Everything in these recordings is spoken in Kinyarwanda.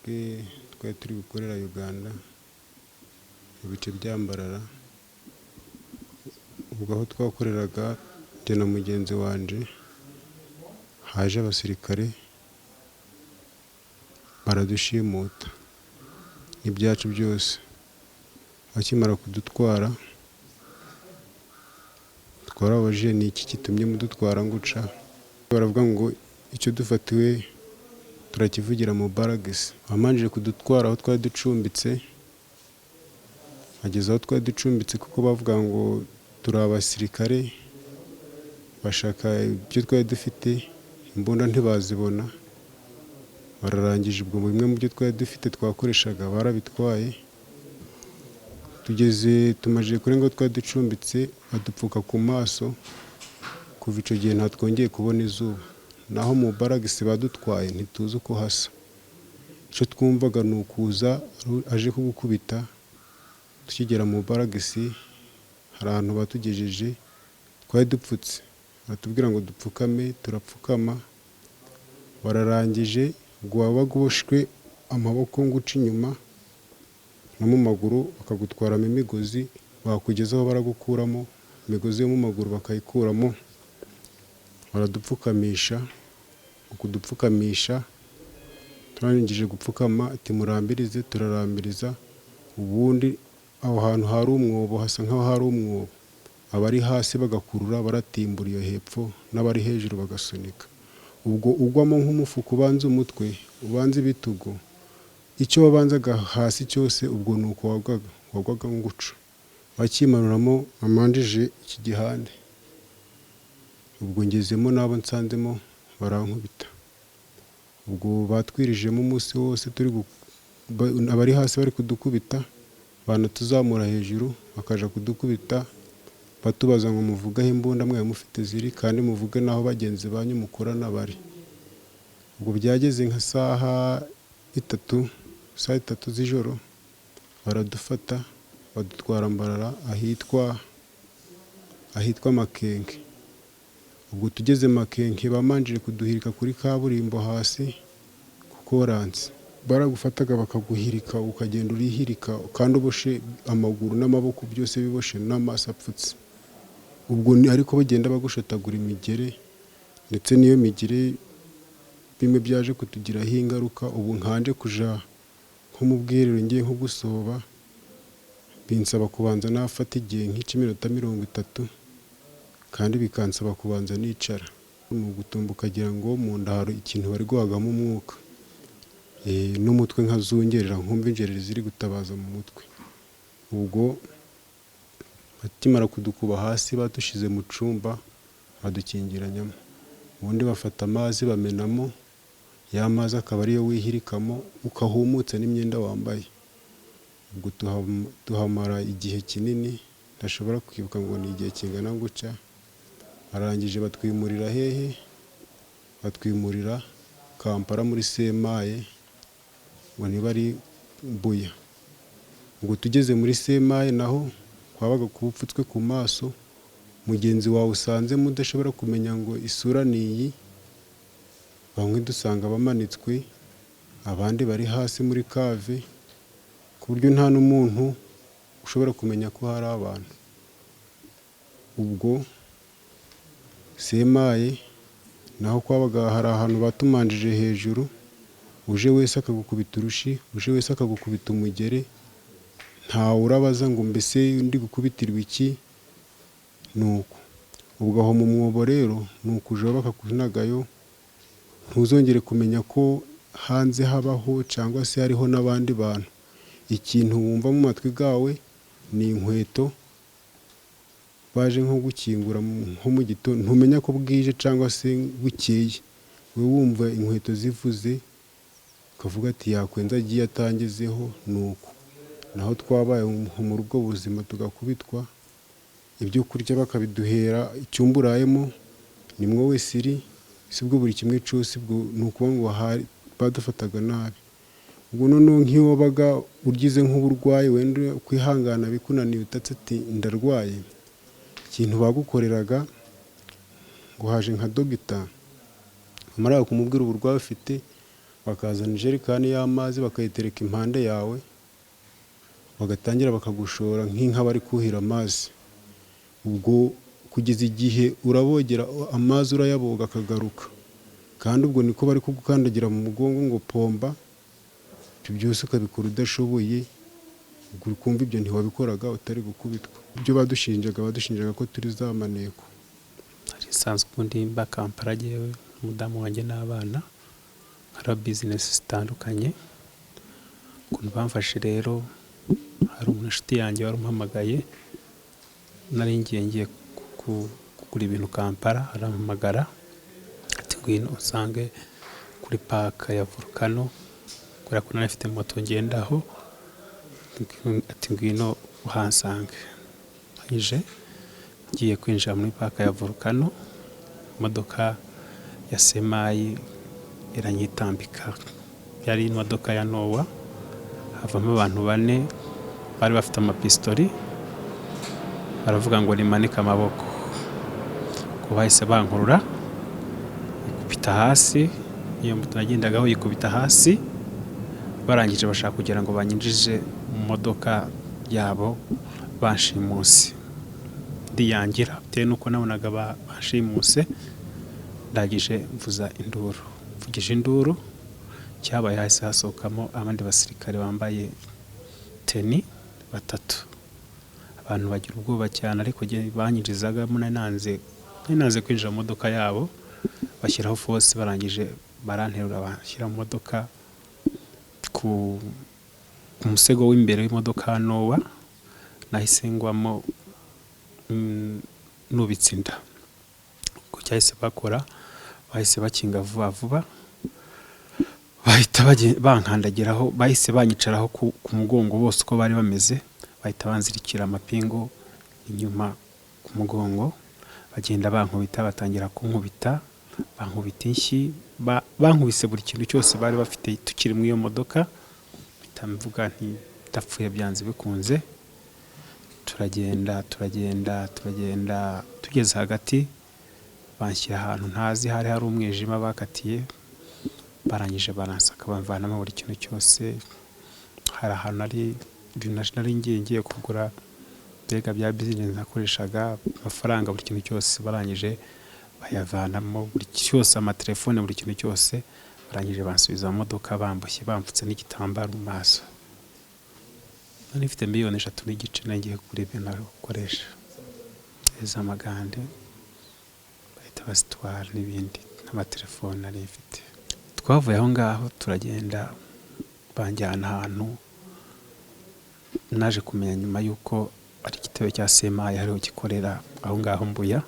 Twafashwe twari turi gukorera Uganda mu bice bya Mbarara. Ubwo aho twakoreraga jye na mugenzi wanje, haje abasirikare baradushimuta n'ibyacu byose. Bakimara kudutwara, twarababajije: "Ni iki gitumye mudutwara nguca?" Baravuga ngo icyo dufatiwe turakivugira mu baragisi. Bamanjije kudutwara aho twari ducumbitse, bageze aho twari ducumbitse, kuko bavuga ngo turi abasirikare, bashaka ibyo twari dufite, imbunda ntibazibona. Bararangije, ubwo bimwe mu byo twari dufite twakoreshaga barabitwaye. Tugeze, tumajije kurenga aho twari ducumbitse, badupfuka ku maso. Kuva icyo gihe ntatwongeye kubona izuba. Naho mu baragisi badutwaye ntituzi uko hasa. Icyo twumvaga ni ukuza aje kugukubita. Tukigera mu baragisi, hari ahantu batugejeje, twari dupfutse, batubwira ngo dupfukame, turapfukama. Bararangije, ubwo wabaga uboshwe amaboko nguca inyuma no mu maguru, bakagutwaramo imigozi, bakugezaho baragukuramo imigozi yo mu maguru, bakayikuramo, baradupfukamisha. Ukudupfukamisha, turangije gupfukama, ati: "Murambirize." Turarambiriza. Ubundi aho hantu hari umwobo, hasa nk'aho hari umwobo, abari hasi bagakurura, baratimbura iyo hepfo, n'abari hejuru bagasunika. Ubwo ugwamo nk'umufuka, ubanza umutwe, ubanza ibitugu, icyo wabanzaga hasi cyose, ubwo ni uko wagwaga, wagwaga nguca. Bakimanuramo, amanjije iki gihande, ubwo ngezemo n'abo nsanzemo barankubita. Ubwo batwirijemo umunsi wose turi, abari hasi bari kudukubita, banatuzamura hejuru bakaja kudukubita, batubaza ngo: "Muvuge aho imbunda mwari mufite ziri, kandi muvuge n'aho bagenzi banyu mukorana bari." Ubwo byageze nka saha itatu, saa 3 z'ijoro, baradufata, badutwara Mbarara ahitwa Makenke. Ubwo tugeze Makenke, bamanjije kuduhirika kuri kaburimbo hasi kuko waranze. Baragufataga bakaguhirika, ukagenda urihirika, kandi uboshe amaguru n'amaboko, byose biboshe, n'amaso apfutse. Ubwo ni ariko bagenda bagushotagura imigere, ndetse n'iyo migere bimwe byaje kutugiraho ingaruka. Ubu nkanje kuja nko mu bwiherero, ngiye nko gusoba, binsaba kubanza nafata igihe nk'icy'iminota 30, kandi bikansaba kubanza nicara. Ni ugutumba ukagira ngo mu nda hari ikintu bari guhagamo umwuka, n'umutwe nkazungerera, nkumva injereri ziri gutabaza mu mutwe. Ubwo bakimara kudukuba hasi, badushyize mu cyumba, badukingiranyamo, ubundi bafata amazi bamenamo, ya mazi akaba ariyo wihirikamo, ukahumutsa n'imyenda wambaye. Ubwo tuhamara igihe kinini ntashobora kwibuka ngo ni igihe kingana gutya. Barangije batwimurira hehe? Batwimurira Kampala muri semaye, ngo niba ari Mbuya. Ubwo tugeze muri semaye, naho kwabaga kuba upfutswe ku maso, mugenzi wawe usanzemo udashobora kumenya ngo isura ni iyi. Bamwe dusanga bamanitswe, abandi bari hasi muri cave, ku buryo nta n'umuntu ushobora kumenya ko hari abantu. Ubwo semaye naho kwabaga hari ahantu batumanjije hejuru, uje wese akagukubita urushi, uje wese akagukubita umugere, ntawe urabaza ngo: "Mbese ndi gukubitirwa iki?" Ni uko. Ubwo aho mu mwobo rero ni ukujaho bakakunagayo, ntuzongere kumenya ko hanze habaho cyangwa se hariho n'abandi bantu. Ikintu wumva mu matwi gawe ni inkweto baje nko gukingura nko mu gitondo, ntumenya ko bwije cyangwa se bukeye. Wowe wumva inkweto zivuze, ukavuga ati: "Yakwenza agiye atangezeho." Ni uko naho twabaye muri ubwo buzima, tugakubitwa, ibyo kurya bakabiduhera icyumba urayemo nimwo wese iri, si bwo buri kimwe cyose. Ubwo ni ukuvuga ngo badufataga nabi. Ubwo noneho nk'iyo wabaga ugize nk'uburwayi, wenda kwihangana bikunaniye, utatse ati: "Ndarwaye," ikintu bagukoreraga ngo haje nka dogita, wamara kumubwira uburwayi ufite, Bakazana ijerikani y'amazi bakayitereka impande yawe, bagatangira bakagushora nk'inka bari kuhira amazi. Ubwo kugeza igihe urabogera amazi, urayaboga akagaruka, kandi ubwo niko bari kugukandagira mu mugongo ngo pomba. Ibyo byose ukabikora udashoboye. Ubwo uri kumva ibyo ntiwabikoraga utari gukubitwa. Ibyo badushinjaga ko turi za maneko. Hari isanzwe ubundi mba Kampala, jyewe, umudamu wanjye n'abana, nkora bizinesi zitandukanye. Ukuntu bamfashe rero, hari umuntu inshuti yanjye wari umpamagaye. Nari ngiye kugura ibintu Kampala, arampamagara ati: "Ngwino usange kuri park ya Volcano," kubera ko nari mfite moto ngendaho. Ati: "Ngwino uhansange." Ndangije ngiye kwinjira muri park ya Volcano, imodoka ya semayi iranyitambika. Yari imodoka ya Noah. Havamo abantu bane bari bafite amapistori, baravuga ngo nimanike amaboko. Ngo bahise bankurura, ikubita hasi. Iyo moto nagendagaho yikubita hasi. Barangije bashaka kugira ngo banyinjize mu modoka yabo banshimuse. Ndiyangira bitewe n'uko nabonaga banshimuse. Ndangije mvuza induru. Mvugije induru, cyabaye hahise hasohokamo abandi basirikare bambaye tenue batatu. Abantu bagira ubwoba cyane, ariko banyinjizagamo nari nanze kwinjira mu modoka yabo. Bashyiraho force, barangije baranterura, bashyira mu modoka ku musego w'imbere w'imodoka ya Noah. Nahise ngwamo nubitse inda. Ubwo cyahise bakora, bahise bakinga vuba vuba, bahita bankandagiraho, bahise banyicaraho ku mugongo bose uko bari bameze, bahita banzirikira amapingu inyuma ku mugongo, bagenda bankubita, batangira kunkubita, bankubita inshyi, bankubise buri kintu cyose bari bafite tukiri muri iyo modoka. Mpita mvuga nti: "Ndapfuye byanze bikunze." Turagenda, turagenda, turagenda, tugeze hagati banshyira ahantu ntazi, hari hari umwijima. Bakatiye, barangije baransaka, bamvanamo buri kintu cyose. Hari ahantu nari ibintu nari ngiye kugura, mbega bya bizinesi nakoreshaga amafaranga, buri kintu cyose barangije bayavanamo, buri cyose, amatelefone, buri kintu cyose. Barangije bansubiza mu modoka bamboshye, bamfutse n'igitambaro mu maso. Nari mfite 3.5 miliyoni, nari ngiye kugura ibintu gukoresha z'amagande, bahita bazitwara n'ibindi n'amatelefone nari mfite. Twavuye aho ngaho turagenda, banjyana ahantu naje kumenya nyuma y'uko ari igitebe cya CMI hariho gikorera aho ngaho Mbuya.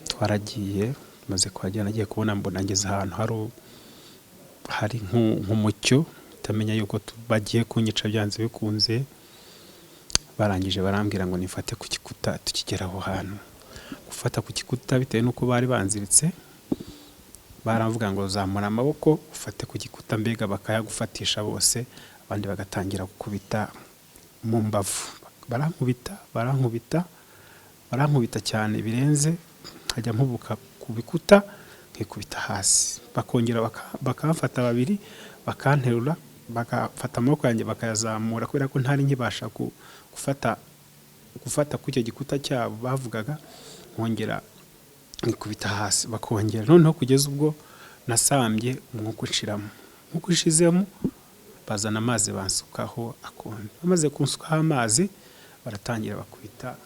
Twaragiye, maze kuhagera nagiye kubona mbona ngeze ahantu hari nk'umucyo, utamenya yuko bagiye kunyica byanze bikunze. Barangije barambwira ngo nifate ku gikuta. Tukigera aho hantu, gufata ku gikuta, bitewe n'uko bari banziritse, baravuga ngo: "Zamura amaboko ufate ku gikuta." Mbega bakayagufatisha bose, abandi bagatangira gukubita mu mbavu. Barankubita, barankubita, barankubita cyane birenze, nkajya mpubuka ku bikuta nkikubita hasi. Bakongera bakamfata babiri, bakanterura, bagafata amaboko yanjye bakayazamura, kubera ko ntari nkibasha gufata ku icyo gikuta cyabo bavugaga. Nkongera nkikubita hasi, bakongera. Noneho kugeza ubwo nasambye umwuka ushiramo. Umwuka ushizemo, bazana amazi bansukaho akonje. Bamaze kunsukaho amazi, baratangira bakubita,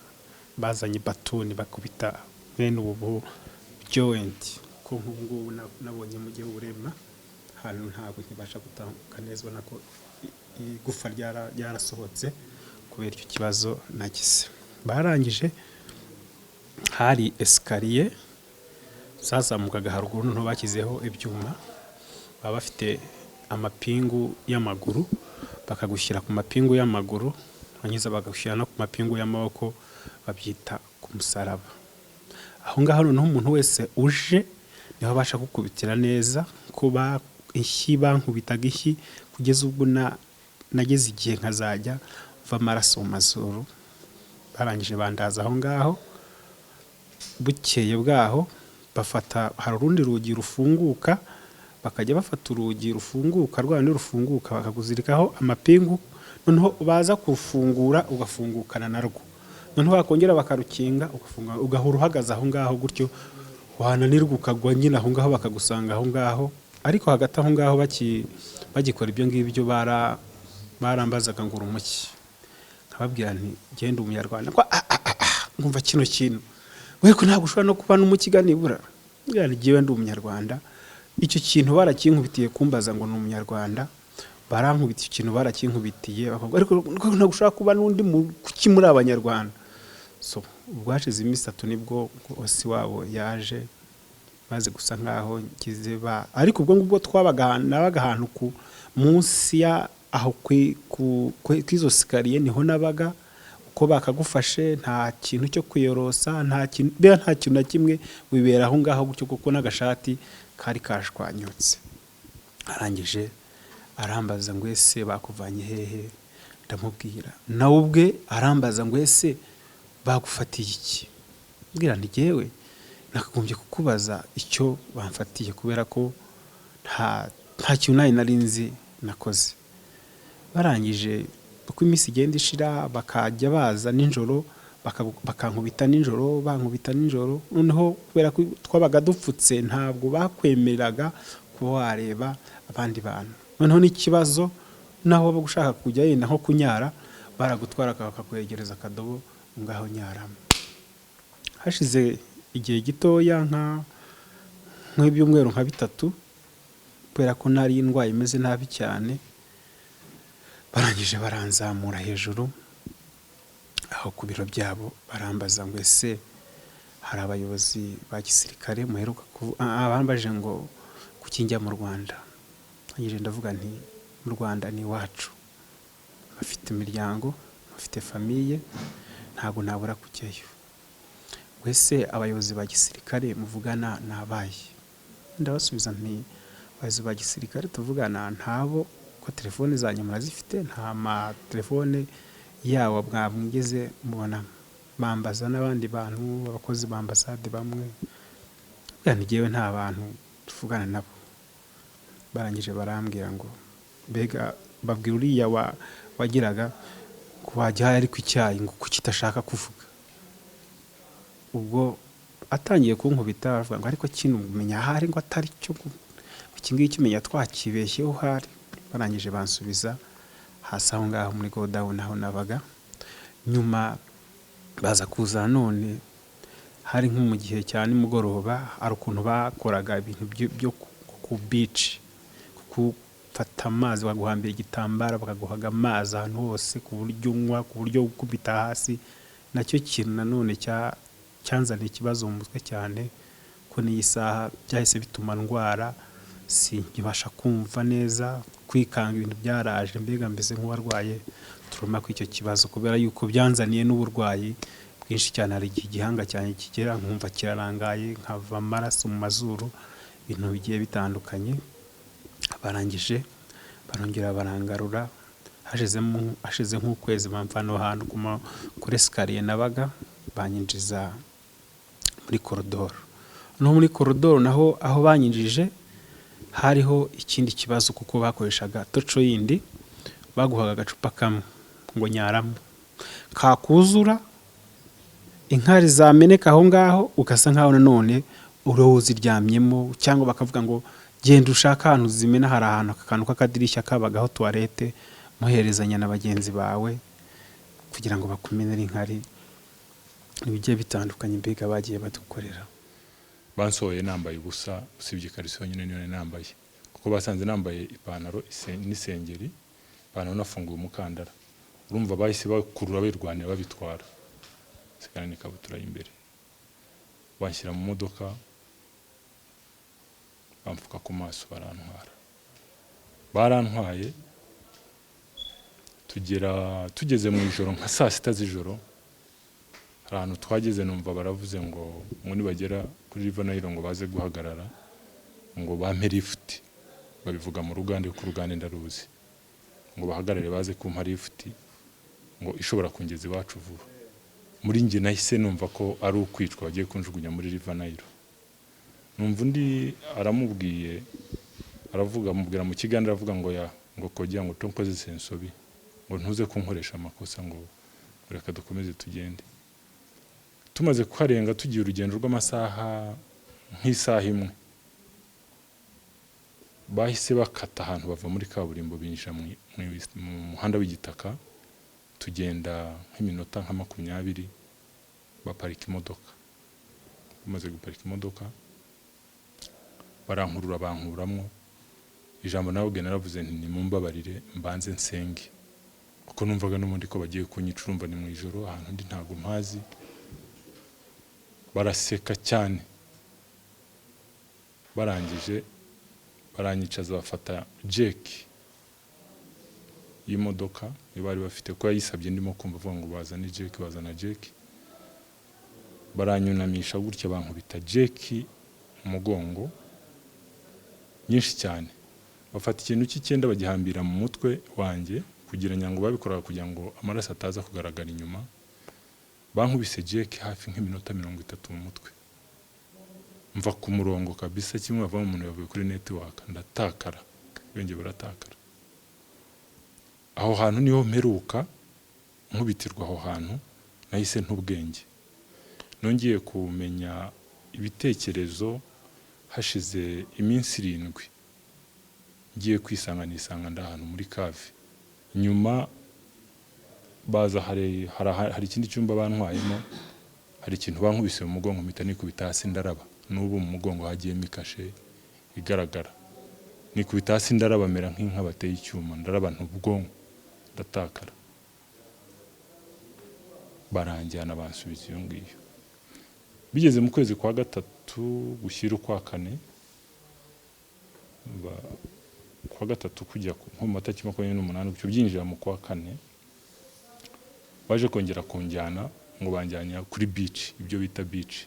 bazanye batuni bakubita mwene ubu joint, ko nk'ubu ngubu nabonye mu gihe urema ahantu ntabwo nkibasha gutambuka neza, ubona ko igufa ryarasohotse kubera icyo kibazo nagize. Barangije hari escalier zazamukaga haruguru, noneho bashyizeho ibyuma, baba bafite amapingu y'amaguru, bakagushyira ku mapingu y'amaguru, barangiza bagushyira no ku mapingu y'amaboko, babyita ku musaraba. Aho ngaho noneho umuntu wese uje niho abasha kukubitira neza. Kuba inshyi, bankubitaga inshyi kugeza ubwo nageze igihe nkazajya mva amaraso mu mazuru. Barangije bandaza aho ngaho. Bukeye bwaho bafata, hari urundi rugi rufunguka. Bakajya bafata urugi rufunguka, rwa rundi rufunguka, bakakuzirikaho amapingu, noneho baza kurufungura ugafungukana narwo, noneho bakongera bakarukinga ugafunga, ugahora uhagaze aho ngaho gutyo, wananirwa ukagwa nyine aho ngaho, bakagusanga aho ngaho. Ariko hagati aho ngaho bagikora ibyo ngibyo, barambazaga ngo: "Uri umuki?" Nkababwira nti: "Genda, Umunyarwanda." Ngo: "Ah, ah, ah, ah," ngumva kino kintu ngo: "Ariko ntabwo ushobora no kuba n'umukiga nibura." Mbwira nti: "Jyewe ndi Umunyarwanda." Icyo kintu barakinkubitiye, kumbaza ngo ni Umunyarwanda, barankubitiye icyo kintu, barakinkubitiye, bakavuga: "Ariko ntabwo ushobora kuba n'undi kuki muri Abanyarwanda?" So ubwo hashize iminsi 3 nibwo OC wabo yaje, maze gusa nkaho ngize ba, ariko ubwo ngubwo twabaga nabaga ahantu ku munsi ya aho kw'izo sikariye niho nabaga. Uko bakagufashe, nta kintu cyo kwiyorosa, nta kintu, mbega nta kintu na kimwe, wibera aho ngaho gutyo, kuko n'agashati kari kashwanyutse. Arangije arambaza ngo: "Ese bakuvanye hehe?" Ndamubwira. Nawe ubwe arambaza ngo: "Ese bagufatiye iki?" Mbwira nti: "Jyewe nakagombye kukubaza icyo bamfatiye, kubera ko nta kintu nari nzi nakoze." Barangije, uko iminsi igenda ishira, bakajya baza nijoro, bakankubita nijoro, bankubita nijoro. Noneho kubera ko twabaga dupfutse, ntabwo bakwemeraga kuba wareba abandi bantu. Noneho n'ikibazo, naho waba ushaka kujya yenda nko kunyara, baragutwara bakakwegereza akadobo, ngaho nyaramo. Hashize igihe gitoya, nk'ibyumweru nka 3, kubera ko nari indwaye imeze nabi cyane, barangije baranzamura hejuru aho ku biro byabo, barambaza ngo: "Ese hari abayobozi ba gisirikare muheruka?" Bambaje ngo kuki njya mu Rwanda. Ndangije ndavuga nti: "Mu Rwanda ni iwacu, bafite imiryango, bafite famille, ntabwo nabura kujyayo." "Wese abayobozi ba gisirikare muvugana ni abaye?" Ndabasubiza nti: "Abayobozi ba gisirikare tuvugana ntabo, ko telefone zanjye murazifite, nta matelefone yabo mwamwigeze mubona." Bambaza n'abandi bantu, abakozi ba ambasade bamwe. Nti: "Jyewe nta bantu tuvugana nabo." Barangije barambwira ngo mbega babwira uriya wagiraga ngo wajyayo ariko icyayi, ngo kuki idashaka kuvuga. Ubwo atangiye kunkubita, baravuga ngo: "Ariko kino umenya ahari ngo atari cyo, ngo iki ngiki umenya twakibeshyeho ahari." Barangije bansubiza hasi aho ngaho muri godown aho nabaga. Nyuma baza kuza none, hari nko mu gihe cya nimugoroba, hari ukuntu bakoraga ibintu byo ku beach, gufata amazi, bakaguhambira igitambaro, bakaguhaga amazi ahantu hose, ku buryo unywa, ku buryo ukubita hasi. Nacyo kintu nanone cyanzaniye ikibazo mu mutwe cyane, ko n'iyi saha byahise bituma ndwara, sinkibasha kumva neza, kwikanga ibintu byaraje, mbega mbese nk'uwarwaye trauma kuri icyo kibazo, kubera yuko byanzaniye n'uburwayi bwinshi cyane. Hari igihe igihanga cyanjye kigera nkumva kirarangaye, nkava amaraso mu mazuru, ibintu bigiye bitandukanye. Barangije barongera barangarura, hashize nk'ukwezi, bamvana aho hantu kuri escalier nabaga, banyinjiza muri korodoro. No muri korodoro naho aho banyinjije hariho ikindi kibazo, kuko bakoreshaga torture yindi. Baguhaga agacupa kamwe ngo nyaramo, kakuzura inkari zameneka aho ngaho, ugasa nkaho nanone uroho uziryamyemo, cyangwa bakavuga ngo: "Genda ushake ahantu zimena." Hari ahantu aka kantu k'akadirishya kabagaho toilette, muherezanya na bagenzi bawe kugira ngo bakumenere inkari. Ibigiye bitandukanye mbega bagiye badukorera. Bansohoye nambaye ubusa, usibye ikariso yonyine niyo nari nambaye, kuko basanze nambaye ipantaro n'isengeri, ipantaro nafunguye umukandara. Urumva bahise bakurura birwanira babitwara, nsigarana n'ikabutura y'imbere, banshyira mu modoka, bamfuka ku maso, barantwara. Barantwaye tugera, tugeze mu ijoro nka saa 6 z'ijoro, hari ahantu twageze numva baravuze ngo nibagera kuri River Nile ngo baze guhagarara, ngo bampe lift. Babivuga mu Rugande, kuko Urugande ndaruzi. Ngo bahagarare baze kumpa lift, ngo ishobora kungeza iwacu vuba. Muri njye nahise numva ko ari ukwicwa, bagiye kunjugunya muri River Nile. Numva undi aramubwiye Aravuga, amubwira mu Kigande, aravuga ngo ya ngo kojya ngo tonkoze ensobi, ngo ntuze kunkoresha amakosa, ngo reka dukomeze tugende. Tumaze kuharenga, tugiye urugendo rw'amasaha nk'isaha imwe, bahise bakata ahantu bava muri kaburimbo binjira mu muhanda w'igitaka. Tugenda nk'iminota nka 20, baparika imodoka. Bamaze guparika imodoka, barankurura, bankuramwo. Ijambo nawe naravuze nti: "Nimumbabarire mbanze nsenge," kuko numvaga n'ubundi ko bagiye kunyica. Urumva ni mu ijoro, ahantu ndi ntabwo mpazi. Baraseka cyane. Barangije baranyicaza, bafata jack y'imodoka iyo bari bafite, ko yayisabye ndimo kumva avuga ngo bazane jack. Bazana jack, baranyunamisha gutya, bankubita jack mu mugongo nyinshi cyane. Bafata ikintu cy'icyenda bagihambira mu mutwe wanjye, kugira ngo babikoraga kugira ngo amaraso ataza kugaragara inyuma. Bankubise jack hafi nk'iminota 30 mu mutwe, mva ku murongo kabisa, kimwe bava umuntu yavuye kuri network, ndatakara, ubwenge buratakara. Aho hantu niho mperuka nkubitirwa. Aho hantu nahise ntubwenge. Nongeye kumenya ibitekerezo hashize iminsi 7. Ngiye kwisanga, nisanga ndi ahantu muri cave. Nyuma baza hari ikindi cyumba bantwayemo, hari ikintu bankubise mu mugongo, mpita nikubita hasi ndaraba. N'ubu mu mugongo hagiyemo ikashe igaragara. Nikubita hasi ndaraba, mera nk'inka bateye icyuma, ndaraba ntubwonko, ndatakara. Baranjyana, bansubiza iyo ngiyo. Bigeze mu kwezi kwa gatatu gushyira ukwa kane, kwa gatatu kujya nko mu matariki 28 gutyo, byinjira mu kwa kane, baje kongera kunjyana, ngo banjyanye kuri beach, ibyo bita beach.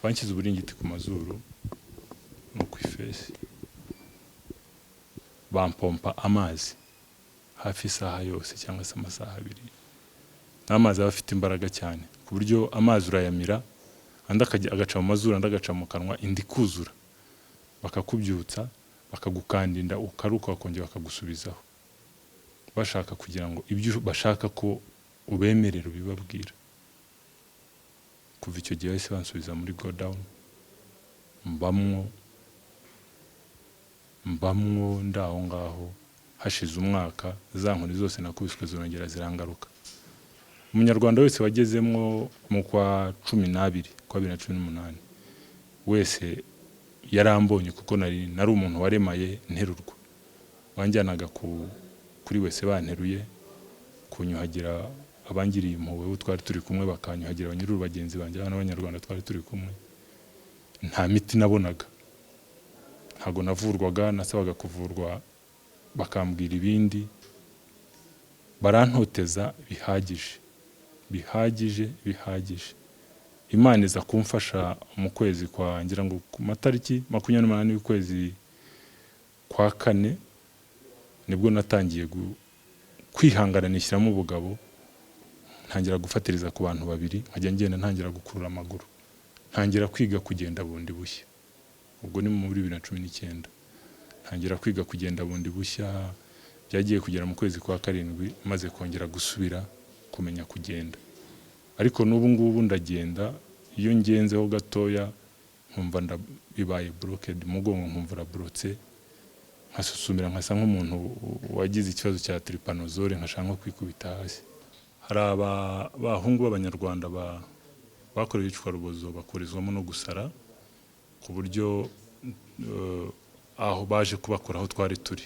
Banshyize uburingiti ku mazuru no ku ifesi, bampompa amazi hafi isaha yose cyangwa se amasaha 2. N'amazi aba afite imbaraga cyane, ku buryo amazi urayamira, andi akajya agaca mu mazuru, andi agaca mu kanwa, indi ikuzura. Bakakubyutsa, bakagukanda inda, ukaruka, bakongera bakagusubizaho, bashaka kugira ngo ibyo bashaka ko ubemerera ubibabwira. Kuva icyo gihe bahise bansubiza muri godown, mbamwo ndaho ngaho. Hashize umwaka, za nkoni zose nakubiswe zirongera zirangaruka. Umunyarwanda wese wagezemwo mu kwa 12 kwa 2018 wese yarambonye, kuko nari umuntu waremaye nterurwa. Banjyanaga kuri wese banteruye, kunyuhagira, abangiriye impuhwe bo twari turi kumwe bakanyuhagira, abanyururu bagenzi banjye, abana b'Abanyarwanda twari turi kumwe. Nta miti nabonaga, ntabwo navurwaga. Nasabaga kuvurwa bakambwira ibindi. Barantoteza bihagije, bihagije, bihagije. Imana iza kumfasha mu kwezi kwa, ngira ngo ku matariki 28 y'ukwezi kwa kane, nibwo natangiye kwihangana, nishyiramo ubugabo, ntangira gufatiriza ku bantu babiri, nkajya ngenda, ntangira gukurura amaguru, ntangira kwiga kugenda bundi bushya. Ubwo ni muri 2019 ntangira kwiga kugenda bundi bushya. Byagiye kugera mu kwezi kwa karindwi maze kongera gusubira kumenya kugenda. Ariko n'ubu ngubu ndagenda, iyo ngenzeho gatoya nkumva bibaye blocked, umugongo nkumva uraborotse, nkasusumira, nkasa nk'umuntu wagize ikibazo cya trypanosome, nkashaka nko kwikubita hasi. Hari abahungu b'Abanyarwanda bakorewe iyicwarubozo, bakurizwamo no gusara, ku buryo aho baje kubakura aho twari turi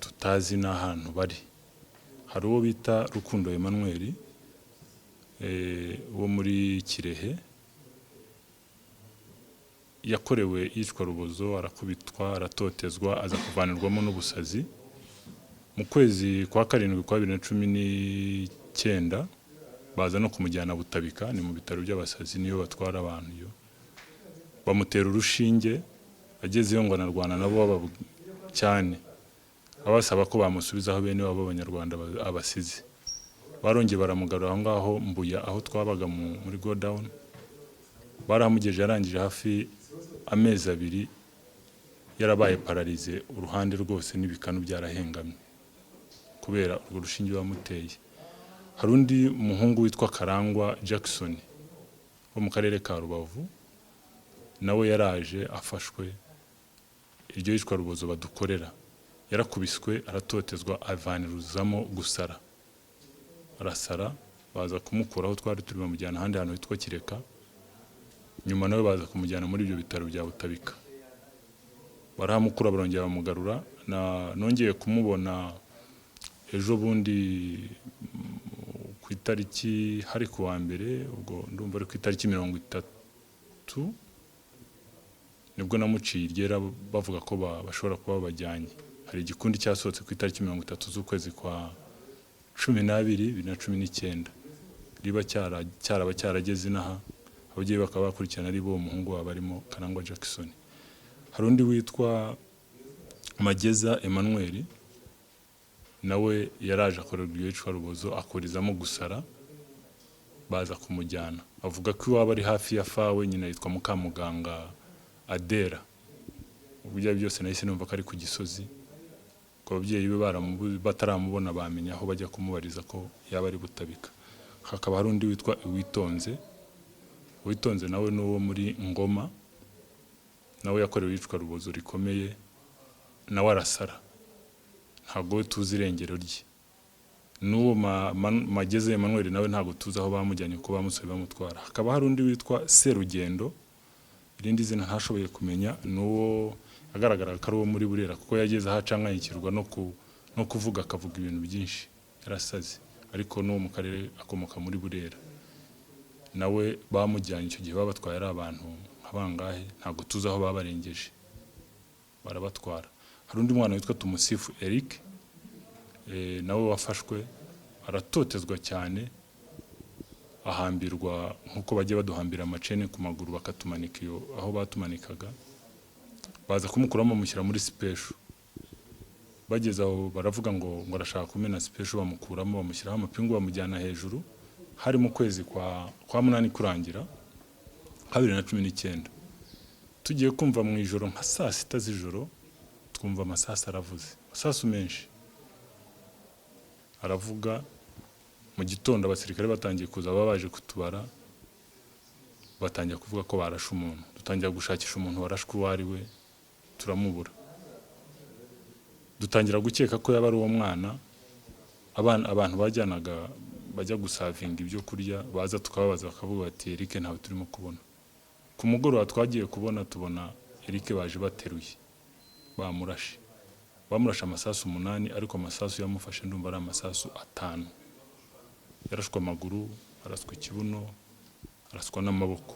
tutazi n'ahantu bari. Hari uwo bita Rukundo Emmanuel, wo muri Kirehe, yakorewe iyicwarubozo, arakubitwa, aratotezwa, aza kuvanirwamo n'ubusazi. Mu kwezi kwa karindwi kwa 2019 baza no kumujyana Butabika, ni mu bitaro by'abasazi, niyo batwara abantu iyo. Bamutera urushinge, agezeyo ngo anarwana nabo cyane, abasaba ko bamusubizaho bene wabo b'Abanyarwanda abasize. Barongeye baramugarura aho ngaho Mbuya, aho twabaga muri godown. Barahamugejeje, yarangije hafi amezi 2. Yarabaye paralysé uruhande rwose n'ibikanu byarahengamye kubera urwo rushinge bamuteye. Hari undi muhungu witwa Karangwa Jackson wo mu karere ka Rubavu, nawe yaraje afashwe iryo yicwa rubozo badukorera. Yarakubiswe, aratotezwa, avaniruzamo gusara, arasara. Baza kumukura aho twari turi, bamujyana ahandi hantu hitwa Kireka. Nyuma nawe baza kumujyana muri ibyo bitaro bya Butabika, barahamukura, barongera bamugarura. Na nongeye kumubona ejo bundi ku itariki, hari ku wa mbere, ubwo ndumva ari ku itariki 30, nibwo namuciye iryera bavuga ko bashobora kuba babajyanye. Hari igikundi cyasohotse ku itariki 30 z'ukwezi kwa 12 2019, riba cyaraba cyarageze inaha, ababyeyi bakaba bakurikirana ari bo uwo muhungu wabo arimo, Karangwa Jackson. Hari undi witwa Mageza Emmanuel, nawe yaraje akorerwa iryo yicwa rubozo, akurizamo gusara, baza kumujyana. Avuga ko iwabo ari hafi ya Fawe, nyina yitwa Mukamuganga Adera. Ubwo ibyo byose nahise numva ko ari ku Gisozi, ko ababyeyi be bataramubona bamenya aho bajya kumubariza ko yaba ari Butabika. Hakaba hari undi witwa Uwitonze. Uwitonze nawe ni uwo muri Ngoma, nawe yakorewe iyicwa rubozo rikomeye, nawe arasara, ntabwo we tuzi irengero rye. N'uwo Mageze Emmanuel nawe ntabwo tuzi aho bamujyanye, kuko bamusohoye bamutwara. Hakaba hari undi witwa Serugendo, irindi zina ntashoboye kumenya, n'uwo agaragara ko ari uwo muri Burera, kuko yageze aho acanganyikirwa no kuvuga, akavuga ibintu byinshi yarasaze, ariko n'uwo mu karere akomoka muri Burera. Nawe bamujyanye icyo gihe, babatwaye ari abantu nka bangahe, ntabwo tuzi aho babarengeje, barabatwara. Hari undi mwana witwa Tumusifu Eric, nawe wafashwe aratotezwa cyane, ahambirwa nk'uko bajya baduhambira amacene ku maguru, bakatumanika iyo aho batumanikaga. Baza kumukuramo, bamushyira muri special. Bageze aho baravuga ngo arashaka kumena special, bamukuramo, bamushyiraho amapingu, bamujyana hejuru. Hari mu kwezi kwa munani kurangira 2019. Tugiye kumva mu ijoro nka saa 6 z'ijoro, twumva amasasu aravuze, amasasu menshi aravuga. Mu gitondo abasirikare batangiye kuza, baba baje kutubara, batangira kuvuga ko barashe umuntu. Dutangira gushakisha umuntu warashwe uwo ari we, turamubura. Dutangira gukeka ko yaba ari uwo mwana. Abana, abantu bajyanaga bajya gusavinga ibyo kurya, baza tukababaza, bakavuga bati: "Eric ntawe turimo kubona." Ku mugoroba twagiye kubona, tubona Eric baje bateruye, bamurashe, bamurashe amasasu 8, ariko amasasu yamufashe ndumva ari amasasu 5. Yarashwe amaguru, araswa ikibuno, araswa n'amaboko.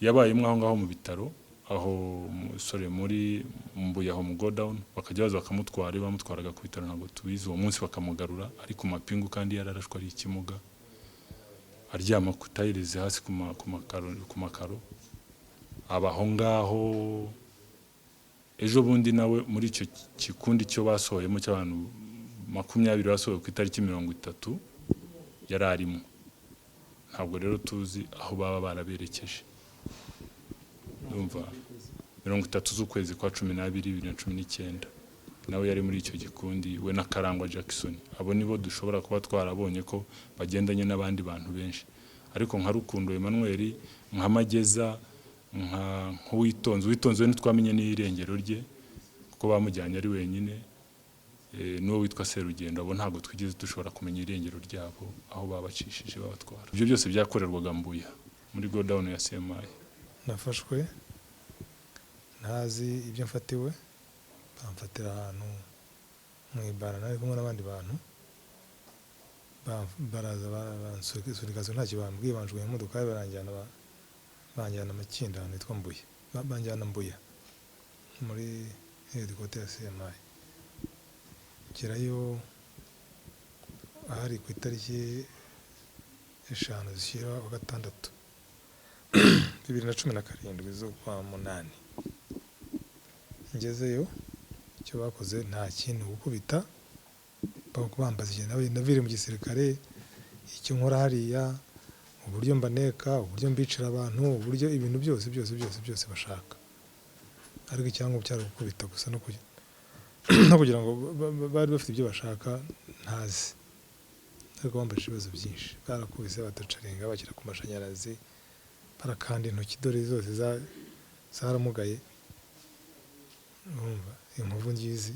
Yabayemo aho ngaho mu bitaro, aho sorry, muri Mbuye, aho mu godown, bakajya baza bakamutwara. Iyo bamutwaraga ku bitaro ntabwo tubizi. Uwo munsi bakamugarura ari ku mapingu, kandi yararashwe ari ikimuga, aryama ku tiles hasi ku makaro. Aba aho ngaho. Ejo bundi nawe muri icyo kikundi cyo basohoyemo cy'abantu 20 basohowe ku itariki 30 yari arimo. Ntabwo rero tuzi aho baba baraberekeje. Ndumva 30 z'ukwezi kwa 12 2019 nawe yari muri icyo gikundi, we na Karangwa Jackson. Abo nibo dushobora kuba twarabonye ko bagendanye n'abandi bantu benshi, ariko nka Rukundo Emmanuel, nka Mageza, nka nk'Uwitonze, Uwitonze we ntitwamenye n'irengero rye kuko bamujyanye ari wenyine, n'uwo witwa Serugendo. Abo ntabwo twigeze dushobora kumenya irengero ryabo, aho babacishije babatwara. Ibyo byose byakorerwaga Mbuya muri godown ya CMI. Nafashwe ntazi ibyo mfatiwe, bamfatira ahantu mu ibara, nari kumwe n'abandi bantu. Baraza bansunika ntacyo bambwiye, banjugunya mu modoka, baranjyana, banjyana Makinda ahantu hitwa Mbuya. Banjyana Mbuya muri headquarter ya CMI. Ngerayo ahari ku itariki 5 zishyira wa gatandatu 2017 z'ukwa munani. Ngezeyo icyo bakoze nta kintu, gukubita, bambaza ikintu naviriye mu gisirikare, icyo nkora hariya, uburyo mbaneka, uburyo mbicira abantu, uburyo ibintu byose byose byose byose bashaka. Ariko icyangombwa cyari gukubita gusa no kugira ngo bari bafite ibyo bashaka ntazi. Ariko bambajije ibibazo byinshi, barakubise, batacarenga, bashyira ku mashanyarazi, barakanda intoki, dore zose zaramugaye, urumva inkovu ngizi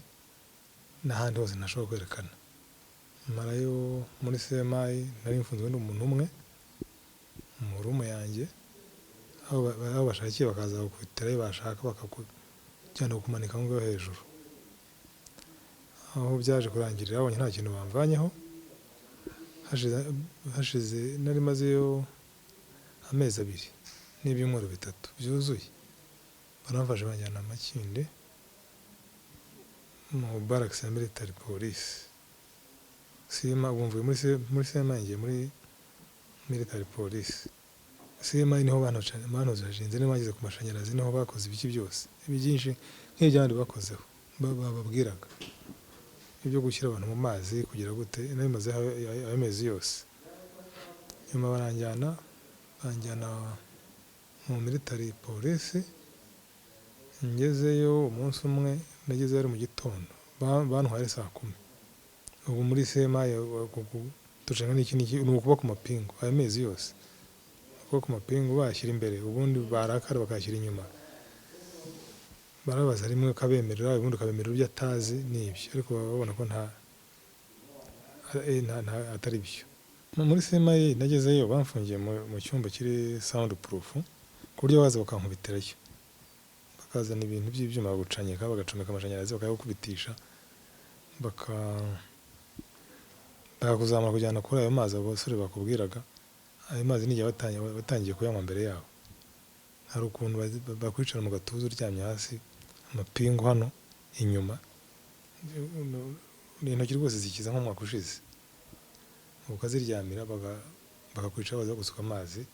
n'ahandi hose ntashobora kwerekana. Marayo muri CMI nari mfunzwe n'umuntu umwe mu rumu yanjye, aho bashakiye bakaza bakubitirayo, bashaka bakakujyana kumanika aho ngaho hejuru. Aho byaje kurangirira babonye nta kintu bamvanyeho, hashize nari mazeyo amezi 2 n'ibyumweru 3 byuzuye, baramfashe banjyana Makindye mu barracks ya military police. CMI ubwo mvuye muri CMI ngiye muri military police. CMI niho banozajinze, niho bageze ku mashanyarazi, niho bakoze ibiki byose, ibi byinshi nk'iby'abandi bakozeho bababwiraga ibyo gushyira abantu mu mazi kugira gute, nabimaze ayo mezi yose. Nyuma banjyana mu military police, ngezeyo umunsi umwe, nagezeyo ari mu gitondo, bantwaye saa 10. Ubu muri CMI ducenga n'iki n'iki, ni ukuba ku mapingu ayo mezi yose, kuba ku mapingu bayashyira imbere, ubundi barakara bakayashyira inyuma. Barabaza rimwe ukabemerera, ubundi ukabemerera ibyo atazi n'ibyo, ariko baba babona ko nta atari byo. Muri CMI nagezeyo bamfungiye mu cyumba kiri sound proof, ku buryo baza bakankubitirayo, bakazana ibintu by'ibyuma bagucanyika, bagacomeka amashanyarazi, bakayagukubitisha, bakakuzamura kujyana kuri ayo mazi abo basore bakubwiraga. Ayo mazi n'igihe batangiye kuyanywa mbere yabo. Hari ukuntu bakwicara mu gatuza uryamye hasi, amapingu hano inyuma, ni intoki rwose zikiza nk'umwaka ushize, ukaziryamira, bakakwicara baza gusuka amazi,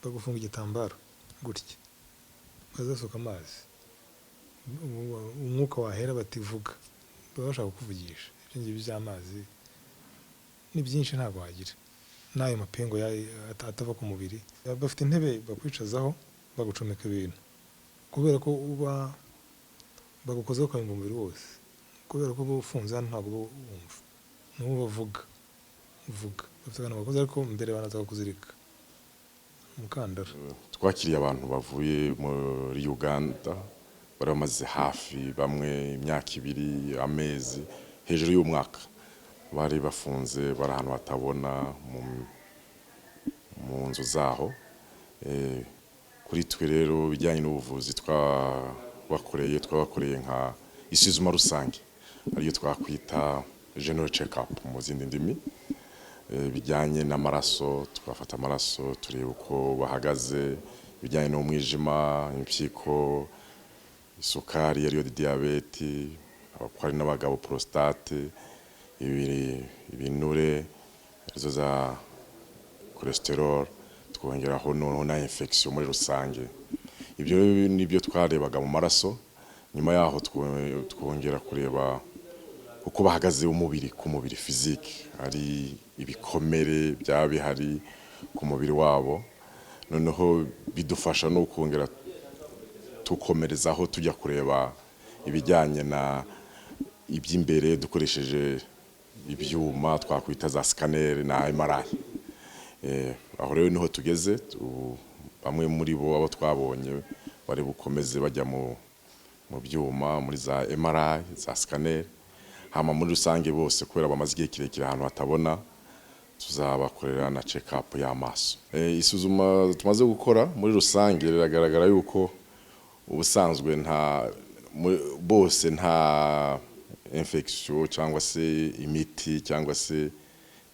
bagufunga igitambaro gutya, baza basuka amazi, umwuka wahera bati vuga, baba bashaka kukuvugisha. Ibyo ngibyo by'amazi ni byinshi ntabwo wagira n'ayo mapingu atava ku mubiri. Bafite intebe bakwicazaho bagucomeka ibintu, kubera ko uba bagukozeho ukamenya umubiri wose, kubera ko uba ufunze hano ntabwo uba wumva, n'ubu bavuga vuga, bafite akantu bakoze, ariko mbere banaza kuzirika umukandara. Twakiriye abantu bavuye muri Uganda bari bamaze hafi bamwe imyaka 2, amezi hejuru y'umwaka, bari bafunze, bari ahantu hatabona mu nzu zaho. Kuri twe rero bijyanye n'ubuvuzi twabakoreye nka isuzuma rusange, ariyo twakwita general check up mu zindi ndimi. Bijyanye n'amaraso, twafata amaraso tureba uko bahagaze, bijyanye n'umwijima, impyiko, isukari ariyo diyabete, hari n'abagabo prostate, ibinure arizo za cholesterol, twongeraho noneho na infection muri rusange. Ibyo nibyo twarebaga mu maraso. Nyuma yaho twongera kureba uko bahagaze umubiri ku mubiri physique, ari ibikomere byaba bihari ku mubiri wabo. Noneho bidufasha no kongera tukomerezaho tujya kureba ibijyanye na iby'imbere dukoresheje ibyuma twakwita za scanner na MRI. Aho rero niho tugeze. Bamwe muri bo abo twabonye bari bukomeze bajya mu byuma muri za MRI, za scanner. Hama muri rusange bose kubera bamaze igihe kirekire ahantu hatabona, tuzabakorera na check up y'amaso. Isuzuma tumaze gukora muri rusange riragaragara yuko ubusanzwe nta bose nta infection cyangwa se imiti cyangwa se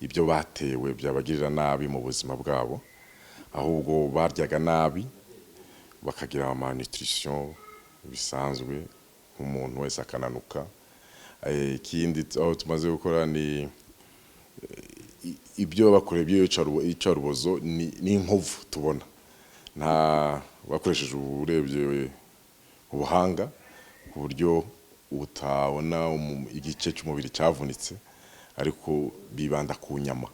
ibyo batewe byabagirira nabi mu buzima bwabo, ahubwo baryaga nabi bakagira malnutrition bisanzwe nk'umuntu wese akananuka. Ikindi aho tumaze gukora ni ibyo bakoreye by'iyicarubozo ni inkovu tubona, nta bakoresheje urebye ubuhanga ku buryo utabona igice cy'umubiri cyavunitse, ariko bibanda ku nyama.